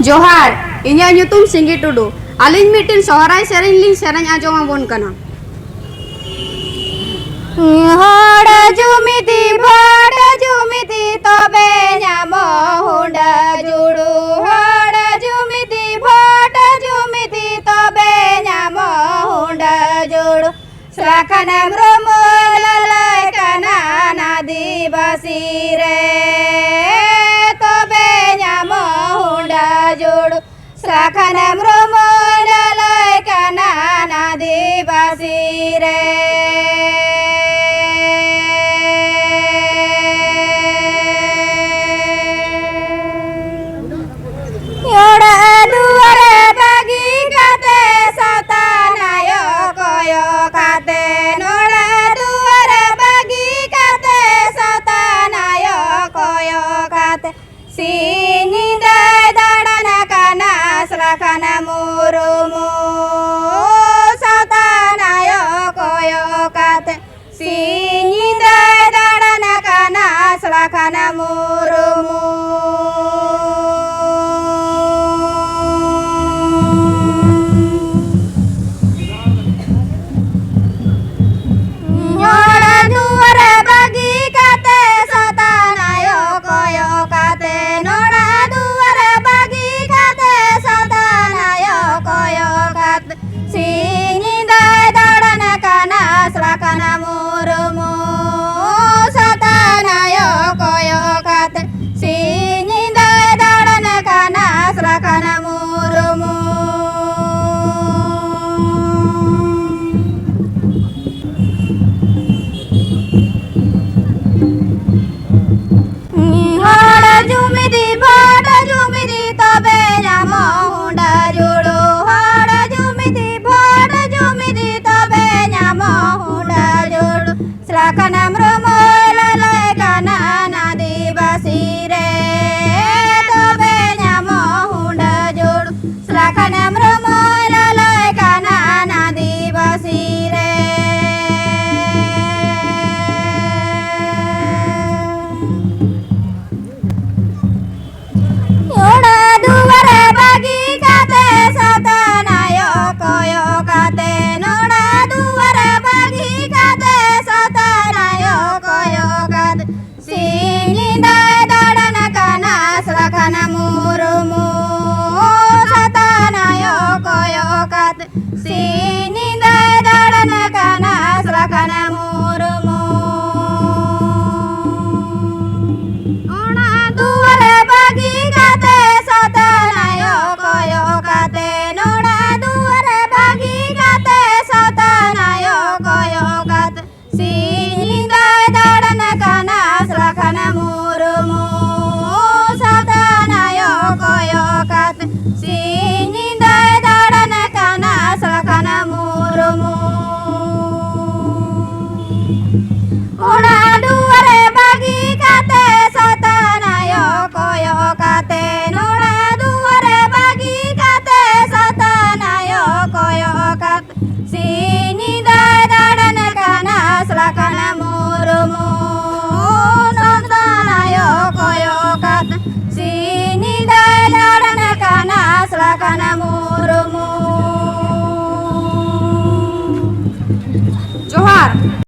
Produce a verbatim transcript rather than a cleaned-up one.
ᱡᱚᱦᱟᱨ, ᱤᱧᱟᱹᱜ ᱧᱩᱛᱩᱢ ᱥᱤᱸᱜᱤ ᱴᱩᱰᱩ᱾ ᱟᱹᱞᱤᱧ ᱢᱤᱫᱴᱮᱱ ᱥᱚᱦᱨᱟᱭ ᱥᱮᱨᱮᱧ ᱞᱤᱧ ᱥᱮᱨᱮᱧ ᱟᱸᱡᱚᱢ ᱟᱵᱚᱱ ᱠᱟᱱᱟ᱾ ᱦᱚᱲ ᱡᱩᱢᱤᱫᱤ ᱵᱷᱳᱴ ᱡᱩᱢᱤᱫᱤ ᱛᱚᱵᱮ ᱧᱟᱢᱚᱜ ᱦᱩᱰᱟᱹ ᱡᱩᱲᱩ᱾ ᱦᱚᱲ ᱡᱩᱢᱤᱫᱤ ᱵᱷᱳᱴ ᱡᱩᱢᱤᱫᱤ ᱛᱚᱵᱮ ᱧᱟᱢᱚᱜ ᱦᱩᱰᱟᱹ ᱡᱩᱲᱩ᱾ ᱥᱟᱠᱷᱟᱱ ᱦᱮᱢᱵᱨᱚᱢ ᱞᱟᱹᱞᱟᱹᱭ ᱠᱟᱱᱟ ᱟᱹᱫᱤᱵᱟᱹᱥᱤ ᱨᱮ, ᱛᱚᱵᱮ ᱧᱟᱢᱚᱜ ᱦᱩᱰᱟᱹ ᱡᱩᱲᱩ᱾ ᱥᱟᱠᱷᱟᱱ ᱦᱮᱢᱵᱨᱚᱢ ᱞᱟᱹᱞᱟᱹᱭ ᱠᱟᱱᱟ ᱟᱹᱫᱤᱵᱟᱹᱥᱤ ᱨᱮ᱾ ᱚᱲᱟᱜ ᱫᱩᱣᱟᱹᱨ ᱵᱟᱹᱜᱤ ᱠᱟᱛᱮ ᱥᱟᱶᱛᱟ ᱱᱟᱭᱚᱜ ᱠᱚᱭᱚᱜ ᱠᱟᱛᱮ, ᱚᱲᱟᱜ ᱫᱩᱣᱟᱹᱨ ᱵᱟᱹᱜᱤ ᱠᱟᱛᱮ ᱥᱟᱶᱛᱟ ᱱᱟᱭᱚᱜ ᱠᱚᱭᱚᱜ ᱠᱟᱛᱮ, ᱥᱤᱧ ᱧᱤᱫᱟᱹᱭ ᱫᱟᱬᱟᱱ ᱠᱟᱱᱟ ᱥᱟᱠᱷᱟᱱ ᱢᱩᱨᱢᱩ᱾ ᱥᱟᱶᱛᱟ ᱱᱟᱭᱚᱜ ᱠᱚᱭᱚᱜ ᱠᱟᱱᱟ ᱢᱚᱱ᱾